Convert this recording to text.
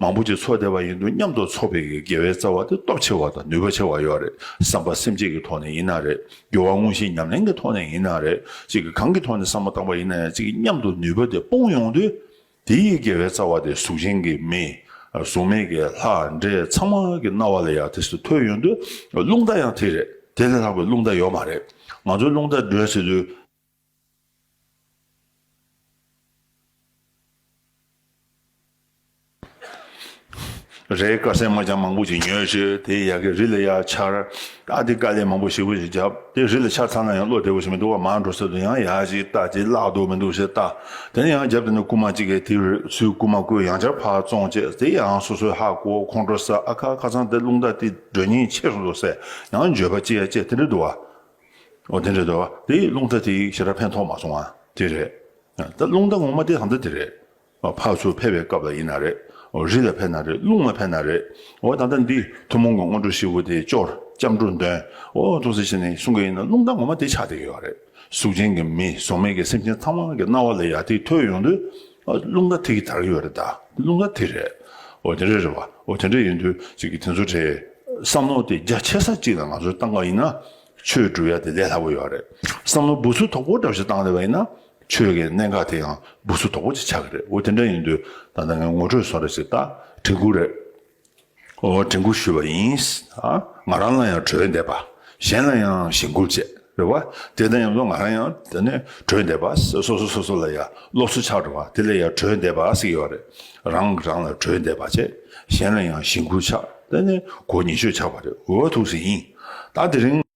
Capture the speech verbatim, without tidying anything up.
མང་པོ་ཅིག་འཚོགས་བསྡད་པ་ཡིན་དུས་མཉམ་དུ་འཚོགས་པའི་དགེ་བའི་རྩ་བ་དེ་སྟོབས་ཆེ་བ་དང་ནུས་པ་ཆེ་བ་ཡོད་རེད། བསམ་པ་སེམས་བསྐྱེད་ཀྱི་ཐོག་ནས་ཡིན་ན་རེད། སྦྱོར་བ་དངོས་གཞི་ཉམས་ལེན་གྱི་ཐོག་ནས་ཡིན་ན་རེད། ཅིག་གི་གང་གི་ཐོག་ནས་བསམ་བློ་བཏང་པ་ཡིན་ན་ཡང་ཅིག་གི་མཉམ་དུ་ནུས་པ་དེ་སྤུངས་ཡོང་དུས། དེ་ཡི་དགེ་བའི་རྩ་བ་དེ་གཟུགས་ཅན་གྱི་མི། གཟུགས་མེད་ཀྱི་ལྷ་འདྲེ་ཚང་མ་གི་རྣ་བ་ལ་ཡང་དེ་སུ་ཐོས་ཡོང་དུས་རླུང་རྟ་ཡང་དེ་རེད། དེ་ལས་ལྷག་པའི་རླུང་རྟ་ཡོད་མ་རེད། ང་ཚོའི་རླུང་རྟ་སྒྲོལ་ཟེར་དུས། རས་དཀར་སེར་དམར་ལྗང་མང་པོ་ཅིག་ཉོས་བྱས་དེ་ཡ་གི་རི་ལ་ཡ་ཆར། ཨ་དེ་དཀའ་ལས་མང་པོ་ཞེ་པོ་ཞིག་བརྒྱབ། དེ་རི་ལ་ཆར་ཚ་ན་ཡང་བློ་བདེ་པོ་ཞིག་མི་འདུག་བ། མར་འགྲོ་ས་དུ་ཡང་ཡ་ཅིག་ལྟ་ཅིག་བརླག་འདུག་མི་འདུག་ཞེས་ལྟ། དེ་ནས་ཡང་རྒྱབ་དེ་ནས་རྐུན་མ་ཅིག་གིས་དེ་རི་སུའི་རྐུན་མ་བརྐུས་ཡང་བསྐྱར་ཕར་བཙོང་བྱས་དེ་ཡང་སོ་སོའི་ཧ་གོ་ཁོང་ཁྲོ་ཟ། ཨ་ཁ་ཁ་སང་དེ་རླུང་རྟ་དེ་སྒྲོལ་སྙིང་ཆེ་སོང་འདུག་ཟེར་ཡང་འགྱོད་པ་སྐྱེ་ཡ་སྐྱེ་དེ་འདྲ་འདུག་བ། འོ་དེ་འདྲ་འདུག་བ། དེ་རླུང་རྟ་དེ་ཞེ་དྲག་ཕན་ཐོགས་མ་སོང་བ་དེ་རེད། ད་རླུང་རྟ་ངོ་མ་དེ་ད་ལྟ་དེ་རེད། ཕར་ཚུར་ཕེབས་པའི་སྐབས་ལ་ཡིན་ན་རེད། རི་ལ་ཕེབས་ན་རེད། རླུང་ལ་ཕེབས་ན་རེད། འོ་ད་ལྟ་འདི་ཐུན་མོང་གི་སྔོན་འགྲོ་བཞི་པོ་དེ་སྐྱོར་སྐྱབས་འགྲོ་འདོན། འོ་ཐུགས་རྗེ་ཆེ་ནས་གསུང་གི་ཡིན་ན་རླུང་རྟ་ངོ་མ་དེ་ཆགས་བསྡད་ཀྱི་ཡོད་རེད། གཟུགས་ཅན་གྱི་མི་གཟུགས་མེད་ཀྱི་སེམས་ཅན་ཚང་མ་གི་རྣ་བ་ལ་ཡ་དེ་ཐོས་ཡོང་དུས་རླུང་རྟ་དེ་གི་དར་གྱི་ཡོད་རེད། ད་རླུང་རྟ་དེ་རེད། འོ་དེ་འདྲ་རེད་བ། འོ་དེ་འདྲ་ཡིན་དུས་ཅིག་གི་དེ་ཚོ་གྲས་བསམ་བློ་དེ་རྒྱ་ཆེ་ས་གཅིག་ལ་ང་ཚོས་བཏང་པ་ཡིན་ན་ཆོས་སྒྲུབ་ཡ་དེ་ལས་སླ་པོ་ཡོད་རེད། བསམ་བློ་འབུ་ཚུགས་དོག་པོ་འདྲ་བ་ཞིག་བཏང་བསྡད་པ་ཡིན་ན། ཆོས་ཀྱི་གནད་འགག་དེ་ཡང་འབུ་ཚུགས་དོག་པོ་ཅིག་ཆགས་ཀྱི་རེད། འོ་དེ་འདྲ་ཡིན་དུས་ད་ལྟ་ངས་ངོ་སྤྲོད་བཟོ་འདྲ་ཞིག་ད་དྲན་སྐུལ་རེད། འོ་དྲན་སྐུལ་ཞུས་པ་ཡིན། ཨ་ང་རང་ལ་ཡང་གྲོས་འདེབས་པ། གཞན་ལ་ཡང་གཞེན་སྐུལ་བྱེད་རེད་བ། དེ་དང་མཉམ་དུ་ང་རང་ཡང་དེ་ནས་གྲོས་འདེབས་པ། སོ་སོ་སོ་སོ་ལ་ཡང་སློབ་གསོ་ཆགས་འགྲོ་བ་དེ་ལ་ཡང་གྲོས་འདེབས་པ་ཟེར་གྱི་ཡོད་རེད། རང་གིས་རང་ལ་གྲོས་འདེབས་པ་བྱེད། གཞན་ལ་ཡང་གཞེན་སྐུལ་ཆགས། དེ་ནས་གོ་ཉེས་ཆོས་ཆགས་པ་རེད། འོ་ཐུགས་སུ་ཡིན། ད་དེ་རིང་